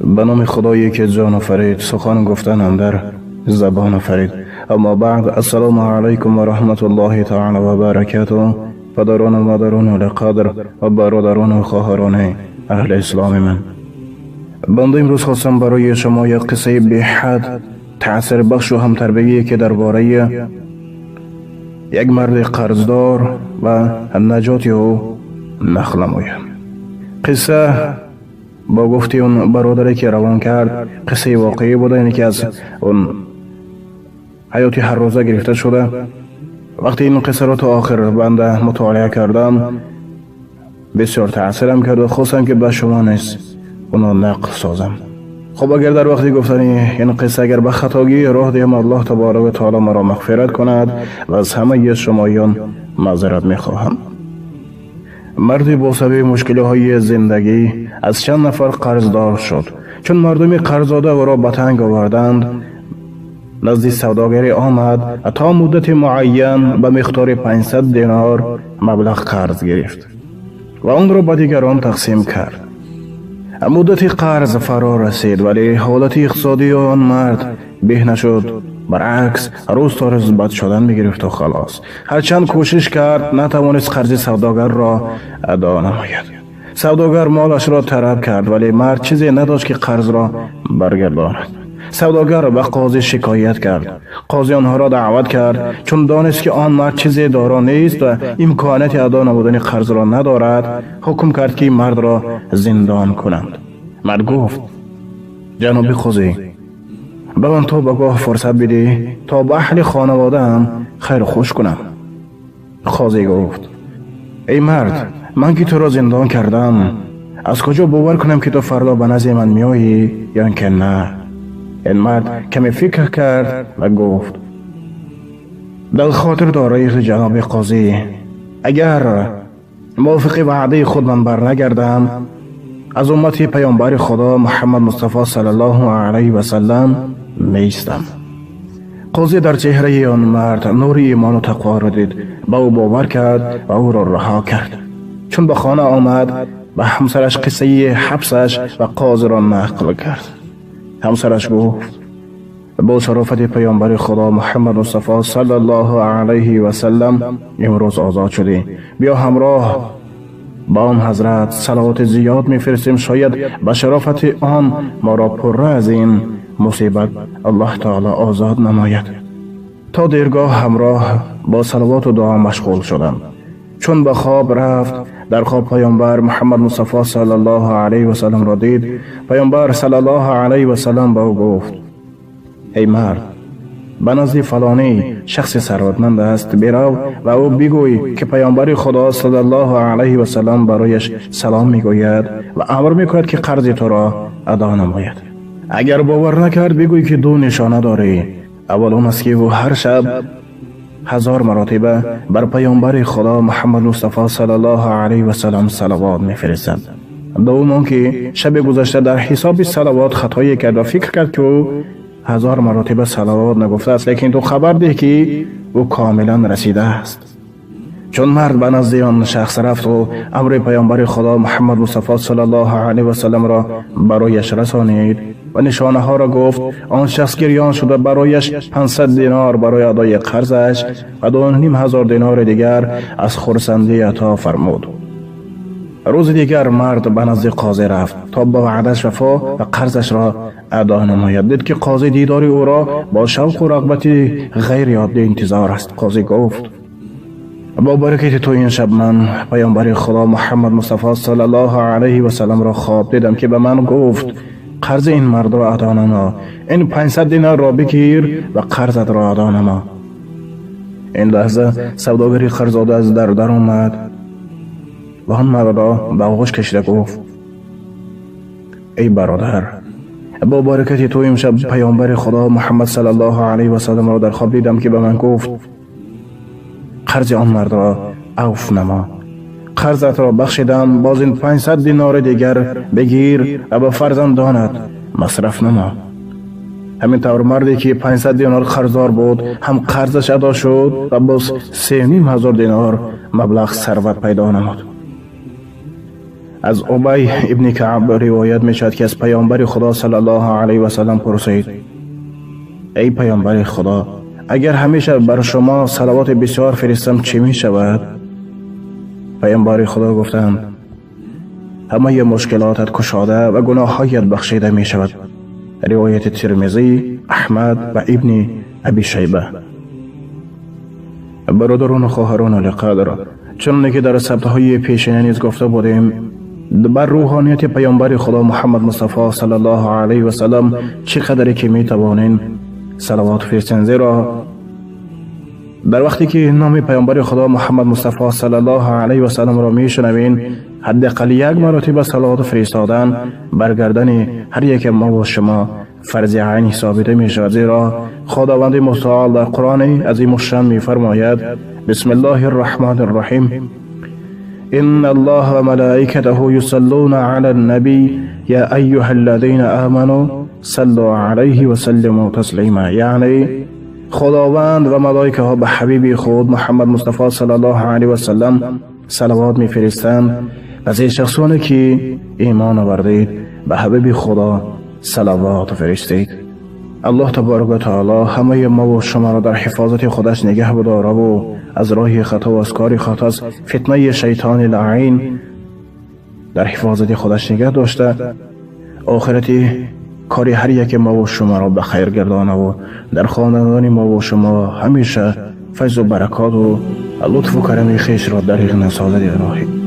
به نام خدایی که جان آفرید، سخن گفتن اندر زبان آفرید. اما بعد، السلام علیکم و رحمت الله تعالی و برکاته. پدران و مادران لقدر و برادران و خواهران اهل اسلام من، بنده امروز خواستم برای شما یک قصه به حد تأثیر بخش و هم تربیه که درباره یک مرد قرضدار و نجات او نقل نمایم. قصه با گفتی اون برادری که روان کرد قصه واقعی بوده، یعنی که از اون حیاتی هر روزه گرفته شده. وقتی این قصه را تا آخر بنده مطالعه کردم بسیار تأثیرم کرد و خواستم که به شما نیز اونو نقل سازم. خب اگر در وقتی گفتنی این قصه اگر به خطاگی راه دهم، الله تبارک و تعالی مرا مغفرت کند و از همه شمایان معذرت میخواهم. مردی با سبب مشکلی های زندگی از چند نفر قرضدار شد. چون مردمی قرضداده او را به تنگ آوردند، نزد سوداگری آمد و تا مدت معین به مقدار 500 دینار مبلغ قرض گرفت و آن را به دیگران تقسیم کرد. مدت قرض فرا رسید، ولی حالت اقتصادی آن مرد به نشد. برعکس روز تا روز بد شدن میگرفت و خلاص. هرچند کوشش کرد نتوانست قرض سوداگر را ادا نماید. سوداگر مالش را طلب کرد، ولی مرد چیزی نداشت که قرض را برگرداند. سوداگر به قاضی شکایت کرد. قاضی آنها را دعوت کرد. چون دانست که آن مرد چیزی دارا نیست و امکانیت ادا نمودن قرض را ندارد، حکم کرد که مرد را زندان کنند. مرد گفت: جناب قاضی، به من تا به گاه فرصت بدی تا به اهل خانواده‌ام خیر خوش کنم. قاضی گفت: ای مرد، من که تو را زندان کردم، از کجا باور کنم که تو فردا به نزد من میایی یا اینکه نه؟ این مرد کمی فکر کرد و گفت: در خاطر دارایی جناب قاضی، اگر موافق وعده خود من بر نگردم، از امت پیامبر خدا محمد مصطفی صلی الله علیه و سلم نیستم. قاضی در چهره آن مرد نور ایمان و تقوا را دید، به او باور کرد و او را رها کرد. چون به خانه آمد، به همسرش قصه حبسش و قاضی را نقل کرد. همسرش گفت: با شرافت پیامبر خدا محمد مصطفی صلی الله علیه و سلم امروز آزاد شدی. بیا همراه با آن حضرت صلوات زیاد میفرستیم، شاید به شرافت آن ما را پره از این مصیبت الله تعالی آزاد نماید. تا دیرگاه همراه با صلوات و دعا مشغول شدند. چون به خواب رفت، در خواب پیامبر محمد مصطفی صلی الله علیه و سلم را دید. پیامبر صلی الله علیه و سلم به او گفت: ای مرد، به نزد فلانی شخص ثروتمند است برو و او بگوی که پیامبر خدا صلی الله علیه و سلم برایش سلام میگوید و امر میکند که قرض تو را ادا نماید. اگر باور نکرد، بگوی که دو نشانه داری. اول اون است که او هر شب 1000 مراتبه بر پیامبر خدا محمد مصطفی صلی الله علیه و سلم صلوات میفرستد. دوم آن که شب گذشته در حساب صلوات خطایی کرد و فکر کرد که او 1000 مراتبه صلوات نگفته است، لیکن تو خبر ده که او کاملا رسیده است. چون مرد به نزد آن شخص رفت و امر پیامبر خدا محمد مصطفی صلی الله علیه و سلم را برایش رسانید و نشانه ها را گفت، آن شخص گریان شده برایش 500 دینار برای ادای قرضش و 2500 دینار دیگر از خرسندی عطا فرمود. روز دیگر مرد به نزد قاضی رفت تا با وعدش وفا و قرضش را ادا نماید. دید که قاضی دیدار او را با شوق و رغبت غیر عادی انتظار است. قاضی گفت: با برکت تو این شب من پیامبر خدا محمد مصطفی صلی الله علیه و سلم را خواب دیدم که به من گفت قرض این مرد را ادا نما، این 500 دینار را بگیر و قرضت را ادا نما. این لحظه سوداگری قرضداده از در در آمد و آن مرد را به آغوش کشیده گفت: ای برادر، با برکت تو امشب پیامبر خدا محمد صلی الله علیه و سلم را در خواب دیدم که به من گفت قرض آن مرد را عفو نما، قرضت را بخشیدم، باز این 500 دینار دیگر بگیر و به فرزندانت مصرف نما. همین طور مردی که 500 دینار قرضدار بود هم قرضش ادا شد و باز 3500 دینار مبلغ ثروت پیدا نمود. Аз Убай ибни Каъб ривоят мешавад, ки аз паёмбари Худо саллаллоҳу алайҳи васаллам пурсид: эй паёмбари Худо, агар ҳамеша бар шумо салавоти бисёр фиристам, чӣ мешавад? Паёмбари Худо гуфтанд: ҳамаи мушкилотат кушода ва гуноҳҳоят бахшида мешавад. Ривояти Тирмизӣ, Аҳмад ва Ибни Аби Шайба. Бародарону хоҳарони олиқадр, чуноне ки дар сабтҳои пешина низ гуфта будем, бар рӯҳонияти паёмбари Худо Муҳаммад Мустафо саллаллоҳу алайҳи васаллам чӣ қадаре ки метавонем салавот фиристем, зеро дар вақте ки номи паёмбари Худо Муҳаммад Мустафо саллаллоҳу алайҳи васалламро мешунавем, ҳадди ақал як маротиба салавот фиристодан бар гардани ҳар яке мо шумо фарзи айн ҳисобида мешавад, зеро Худованди мутаол дар Қуръони азимушшан мефармояд: бисмиллоҳи рраҳмони рраҳим, إن الله وملائكته يصلون على النبي يا أيها الذين آمنوا صلوا عليه وسلموا تسليما. یعنی خداوند و ملائکه ها به حبیب خود محمد مصطفی صلی الله علیه و سلم صلوات میفرستند. پس ای شخصانی که ایمان آوردید، به حبیب خدا صلوات فرستید. الله تبارک و تعالی همه ما و شما را در حفاظت خودش نگه بداره و از راه خطا و از کار خطا، از فتنه شیطان لعین در حفاظت خودش نگه داشته، آخرت کاری هر یک ما و شما را به خیر گردانه و در خاندان ما و شما همیشه فیض و برکات و لطف و کرم خویش را دریغ نسازد. الهی.